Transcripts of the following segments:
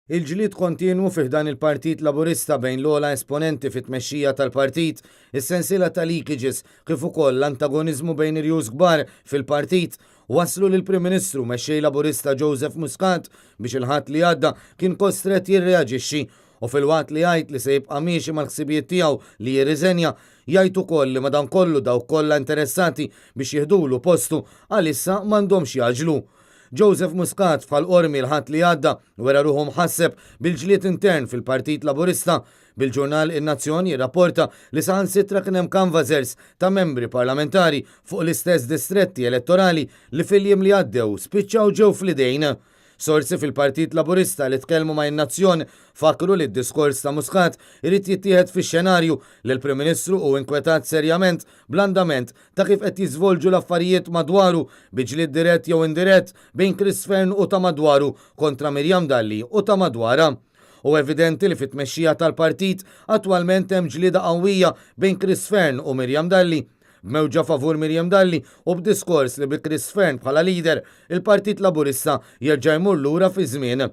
Il-ġlied kontinwu fi ħdan il-Partit Laburista bejn l-ogħla esponenti fit-tmexxija tal-partit, is-sensiela ta' leakages kif ukoll l-antagoniżmu bejn irjus kbar fil-partit wasslu lill-Prim Ministru Mexxej Laburista Joseph Muscat biex il-Ħadd li għadda kien kostrett jirreaġixxi u filwaqt li jgħid li se jibqa' miexi mal-ħsibijiet tiegħu li jirriżenja, jgħid ukoll li madankollu dawk kollha interessati biex jiħdulu postu għalissa m'għandhomx jgħaġġlu. Joseph Muscat f'Ħal Qormi l-Ħadd li għadda wera ruħu mħasseb bil-ġlied intern fil-Partit Laburista, bil-ġurnal In-Nazzjon jirrapporta li saħansitra kien hemm canvassers ta' membri parlamentari fuq l-istess distretti elettorali li fil-jiem li għaddew spiċċaw ġew fl-idejn. Sorsi fil-Partit Laburista li tkellmu ma' In-Nazzjon fakkru li d-diskors ta' Muscat irid jittieħed fix-xenarju li l-Prim Ministru hu inkwetat serjament bl-andament ta' kif qed jiżvolġu l-affarijiet madwaru bi ġlied dirett jew indirett bejn Chris Fearne u ta' madwaru kontra Miriam Dalli u ta' madwarha. Hu evidenti li fit-tmexxija tal-partit attwalment hemm ġlieda qawwija bejn Chris Fearne u Miriam Dalli. B'mewġa favur Miriam Dalli u b'diskors li bi Chris Fearne bħala leader, il-Partit Laburista jerġa' jmur lura fiż-żmien.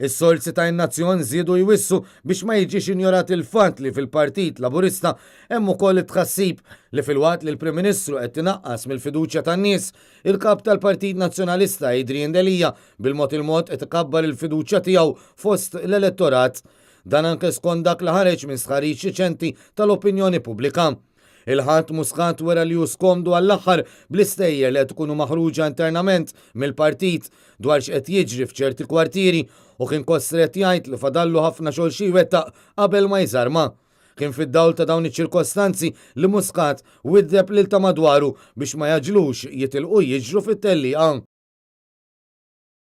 Is-sorsi ta' In-Nazzjon żiedu jwissu biex ma jiġix injorat il-fatt li fil-Partit Laburista hemm ukoll it-tħassib li filwaqt li l-Prim Ministru qed tinaqqas mill-fiduċja tan-nies, il-Kap tal-Partit Nazzjonalista Adrian Delia bil-mod il-mod qed ikabbar il-fiduċja tiegħu fost l-elettorat. Dan anke skont dak li ħareġ minn stħarriġ riċenti tal-opinjoni pubblika. Il-Ħadd Muscat wera li hu skomdu għall-aħħar bl-istejjer li qed ikunu maħruġa internament mill-partit dwar x'qed jiġri f'ċerti kwartieri u kien kostrett jgħid li fadallu ħafna xogħol xi jwettaq qabel ma jżarma. Kien fid-dawl ta' dawn iċ-ċirkostanzi li Muscat widdeb lil ta' madwaru biex ma jgħaġġlux jitilqu jiġru fit-tellieqa.